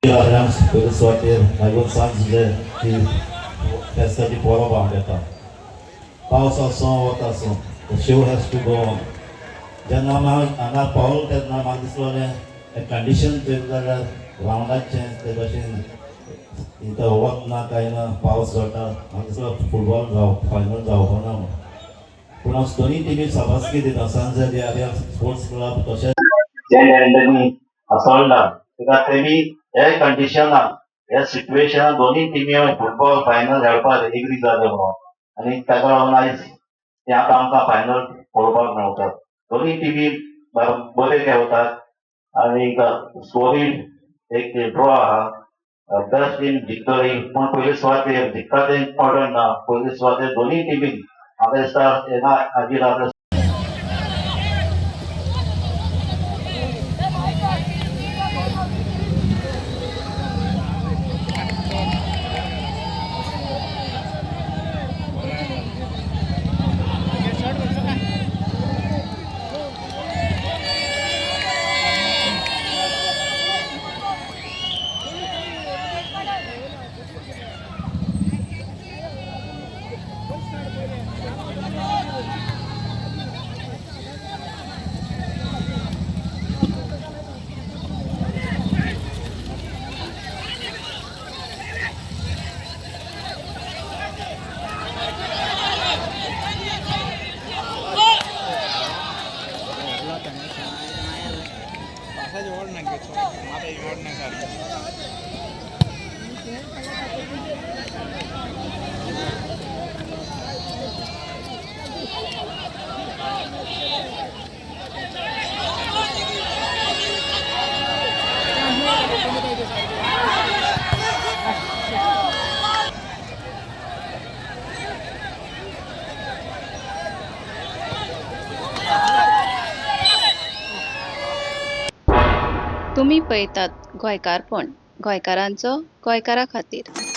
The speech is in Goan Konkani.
पयले सुवातेर मागीर सांज ती फेस्ताची परब हांव येता. पावस आसूं, वत आसूं, the show has to go on. जेन्ना हांव हांगा पावलो तेन्ना म्हाका दिसलें, कंडिशन पळयलें जाल्यार ग्रावंडाचें ते भशेन इथं वत ना, कांय ना, पावस झडटा. म्हाका दिसलो फुटबॉल जाव फायनल जावपा ना म्हूण. पूण हांव दोनूय टिमी शाबासकी दिता, सांज स्पोर्ट्स क्लब तशेंच सेंट अँटनी असोल्डा. कित्याक तेमी हे कंडिशनाक, ह्या सिट्युएशनाक दोनूय टिमी फुटबॉल फायनल खेळपाक एग्री जाले म्हणून आनी ताका लागून आयज ते आतां आमकां फायनल पळोवपाक मेळटा. दोनूय टिमी बरे खेळटात आनी स्कोरी एक ड्रॉ आहा. बेस्ट टीम जिखतली, पूण पयले सुवातेर जिखता तें इम्पॉर्टंट ना. पयले सुवातेर दोनूय टिमीक म्हाका दिसता हेका हाजीर आपले. पासाची ओढ नाही, माताची ओढ नाही सारखी. तुमी पळयतात गोंयकारपण, गोंयकारांचो गोंयकारा खातीर.